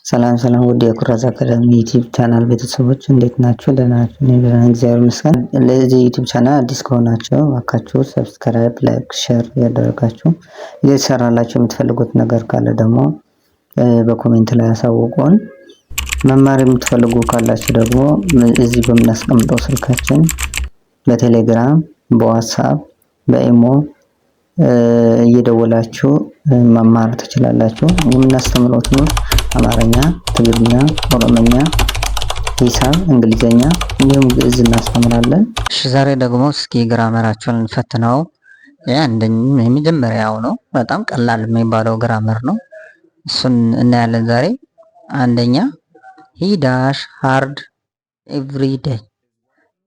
ሰላም ሰላም ውድ የኩራዝ አካዳሚ YouTube channel ቤተሰቦች፣ እንዴት ናችሁ? ደህና ናችሁ? እኔ ደህና ነኝ፣ እግዚአብሔር ይመስገን። ለዚህ YouTube channel አዲስ ከሆናችሁ እባካችሁ subscribe፣ like፣ share እያደረጋችሁ፣ እየተሰራላችሁ የምትፈልጉት ነገር ካለ ደግሞ በ comment ላይ ያሳውቁን። መማር የምትፈልጉ ካላችሁ ደግሞ እዚህ በምናስቀምጠው ስልካችን በቴሌግራም፣ በዋትሳፕ፣ በኢሞ እየደወላችሁ መማር ትችላላችሁ። የምናስተምረው ትምህርት አማርኛ፣ ትግርኛ፣ ኦሮምኛ፣ ሂሳብ፣ እንግሊዘኛ እንዲሁም ግዕዝ እናስተምራለን። እሺ፣ ዛሬ ደግሞ እስኪ grammar ኣችሁን እንፈትነው። የመጀመሪያው ነው። በጣም ቀላል የሚባለው grammar ነው። እሱን እናያለን ዛሬ። አንደኛ፣ he dash hard every day።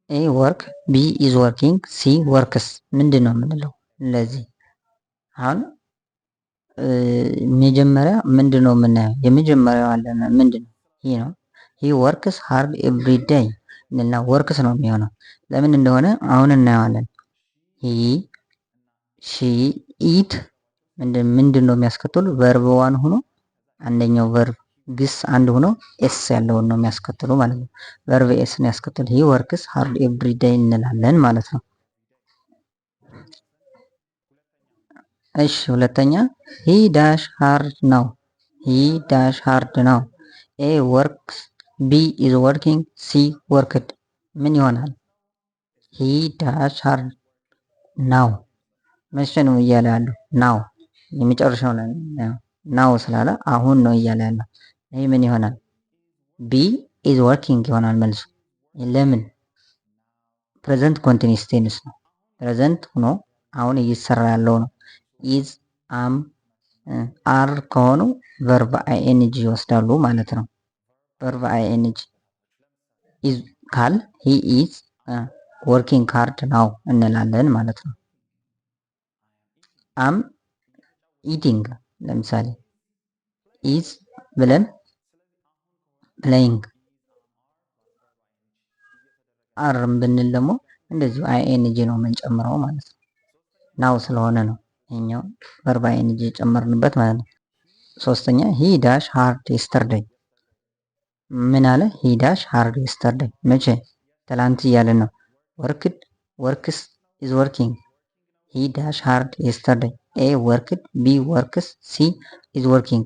A work፣ B is working፣ C works። ምንድን ነው የምንለው? ለዚህ አሁን መጀመሪያ ምንድን ነው የምናየው? የመጀመሪያው አለ፣ ምንድን ነው? He ነው። He works hard every day እና works ነው የሚሆነው። ለምን እንደሆነ አሁን እናየዋለን። He፣ she፣ it ምንድን ነው የሚያስከትሉ? Verb one ሆኖ አንደኛው verb ግስ አንድ ሆኖ s ያለውን ነው የሚያስከትሉ ማለት ነው። Verb s ነው ያስከትሉ። He works hard every day እንላለን ማለት ነው። እሺ፣ ሁለተኛ፣ he dash hard now። He dash hard now። A works፣ B is working፣ C worked። ምን ይሆናል? He dash hard now። መቼ ነው እያለ ያለው? Now፣ የመጨረሻው ላይ now ስላለ አሁን ነው እያለ ያለው። ይህ ምን ይሆናል? B is working ይሆናል መልሱ። ለምን? Present continuous tense ነው። Present ሆኖ አሁን እየሰራ ያለው ነው። Is፣ am፣ are ከሆኑ verb ing ይወስዳሉ ማለት ነው። Verb ing is ካል he is working hard now እንላለን ማለት ነው። Am eating ለምሳሌ is ብለን playing፣ are ም ብንል ደግሞ እንደዚሁ ing ነው የምንጨምረው ማለት ነው። Now ስለሆነ ነው ይሄኛው verb ing የጨመርንበት ማለት ነው። ሶስተኛ፣ he dash hard yesterday። ምን አለ? He dash hard yesterday፣ መቼ? ትላንት እያለን ነው። Worked፣ works፣ is working። He dash hard yesterday። A worked፣ B works፣ C is working።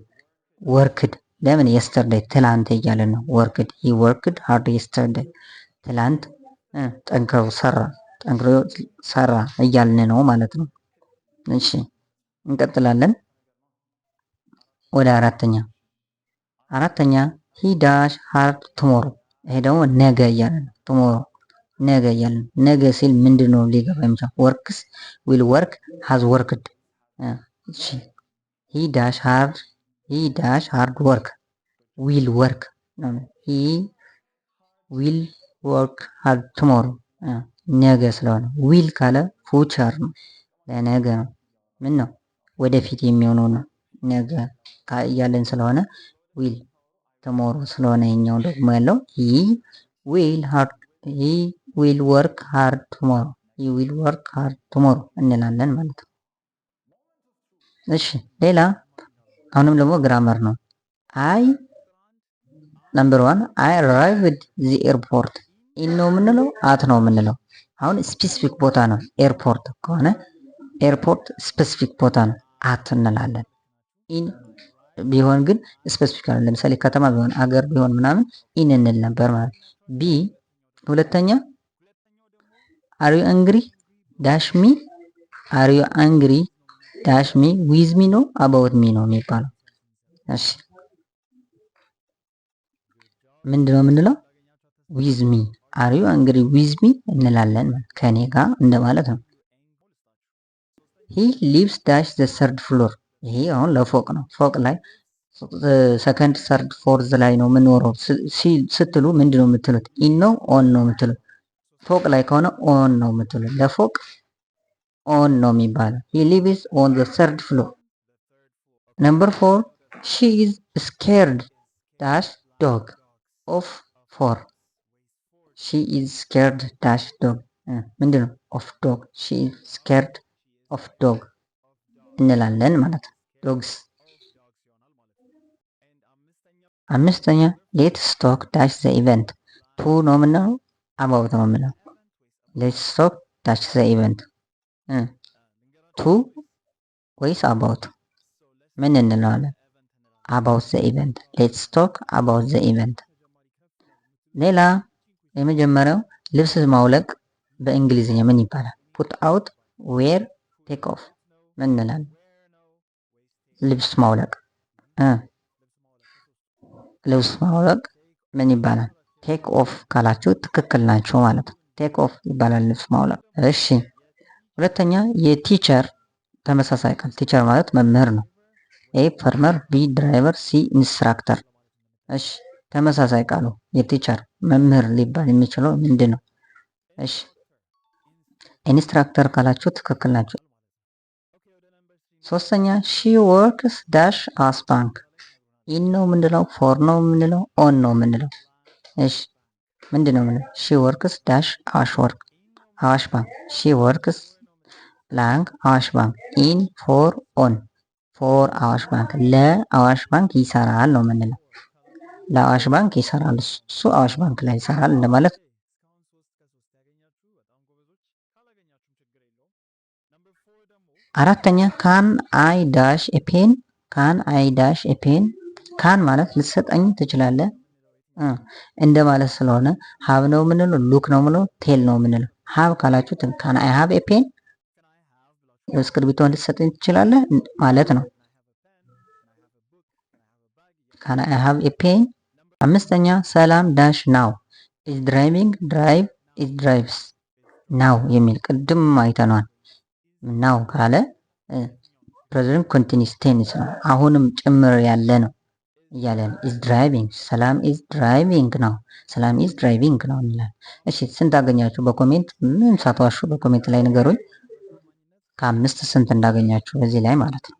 Worked። ለምን? Yesterday ትላንት እያለን ነው። Worked፣ he worked hard yesterday፣ ትላንት ጠንክሮ ሰራ፣ ጠንክሮ ሰራ እያልን ነው ማለት ነው። እሺ፣ እንቀጥላለን ወደ አራተኛ። አራተኛ፣ he dash hard tomorrow። ይሄ ደግሞ ነገ እያለ ነው። Tomorrow ነገ እያለ ነው። ነገ ሲል ምንድን ነው ሊገባ የሚችለው? Works፣ will work፣ has worked። እሺ፣ he dash hard፣ he dash hard work፣ will work። He will work hard tomorrow። ነገ ስለሆነ will ካለ future ነው፣ ለነገ ነው። ምን ነው? ወደፊት የሚሆነው ነው። ነገ እያለን ስለሆነ will tomorrow ስለሆነ ይኛው ደግሞ ያለው he will hard፣ he will work hard tomorrow፣ he will work hard tomorrow እንላለን ማለት ነው። እሺ፣ ሌላ አሁንም ደግሞ grammar ነው። I number one፣ I arrived the airport። In ነው የምንለው፣ at ነው የምንለው? አሁን specific ቦታ ነው። Airport ከሆነ airport specific ቦታ ነው፣ at እንላለን። In ቢሆን ግን specific አለ። ለምሳሌ ከተማ ቢሆን፣ አገር ቢሆን ምናምን in እንል ነበር ማለት። B ሁለተኛ፣ are you angry dash me? Are you angry dash me? With me ነው፣ about me ነው የሚባለው? እሺ፣ ምንድነው የምንለው? With me። Are you angry with me እንላለን፣ ከኔ ጋር እንደማለት ነው። He lives dash the third floor። ይሄ አሁን ለፎቅ ነው። ፎቅ ላይ second፣ third፣ fourth ላይ ነው የምኖረው ስትሉ ምንድነው የምትሉት? In ነው፣ on ነው የምትሉት? ፎቅ ላይ ከሆነ on ነው የምትሉት። ለፎቅ on ነው የሚባለው። He lives on the third floor። Number four፣ she is scared dash dog of four። She is scared dash dog። ምንድን ነው? Of dog። She is scared of dog እንላለን ማለት ነው። Dogs። አምስተኛ፣ let's talk dash the event። To ነው የምንለው፣ about ነው የምንለው? Let's talk dash the event፣ to ወይስ about ምን እንለዋለን? About the event። Let's talk about the event። ሌላ የመጀመሪያው፣ ልብስ ማውለቅ በእንግሊዝኛ ምን ይባላል? Put out፣ wear፣ take off፣ ምን እንላለን? ልብስ ማውለቅ ምን ይባላል? Take off ካላችሁ ትክክል ናችሁ ማለት ነው። Take off ይባላል ልብስ ማውለቅ። እሺ፣ ሁለተኛ፣ የ teacher ተመሳሳይ ቃል። Teacher ማለት መምህር ነው። A farmer፣ B driver፣ C instructor። እሺ፣ ተመሳሳይ ቃሉ የ teacher መምህር ሊባል የሚችለው ምንድን ነው? እሺ፣ instructor ካላችሁ ትክክል ናችሁ። ሶስተኛ፣ she works dash አዋሽ ባንክ። In ነው የምንለው፣ for ነው የምንለው፣ on ነው የምንለው? እሺ፣ ምንድን ነው የምንለው? She works dash አዋሽ work አዋሽ ባንክ። She works blank አዋሽ ባንክ። In፣ for፣ on። For አዋሽ ባንክ። ለአዋሽ ባንክ ይሰራል ነው የምንለው። ለአዋሽ ባንክ ይሰራል፣ እሱ አዋሽ ባንክ ላይ ይሰራል እንደማለት ነው። አራተኛ፣ can I dash a pen? Can I dash a pen? Can ማለት ልትሰጠኝ ትችላለህ እንደ ማለት ስለሆነ have ነው የምንለው፣ look ነው የምንለው፣ tell ነው የምንለው? Have ካላችሁ can I have a pen፣ እስክርቢቶን ልትሰጠኝ ትችላለህ ማለት ነው። Can I have a pen? አምስተኛ፣ ሰላም dash now። Is driving፣ drive፣ is drives። Now የሚል ቅድም አይተነዋል። Now ካለ present continuous tense ነው። አሁንም ጭምር ያለ ነው እያለ ነው። Is driving። ሰላም is driving now። ሰላም is driving now እንላለን። እሺ፣ ስንት አገኛችሁ? በ comment ምን ሳትዋሹ በ comment ላይ ንገሩኝ። ከአምስት ስንት እንዳገኛችሁ በዚህ ላይ ማለት ነው።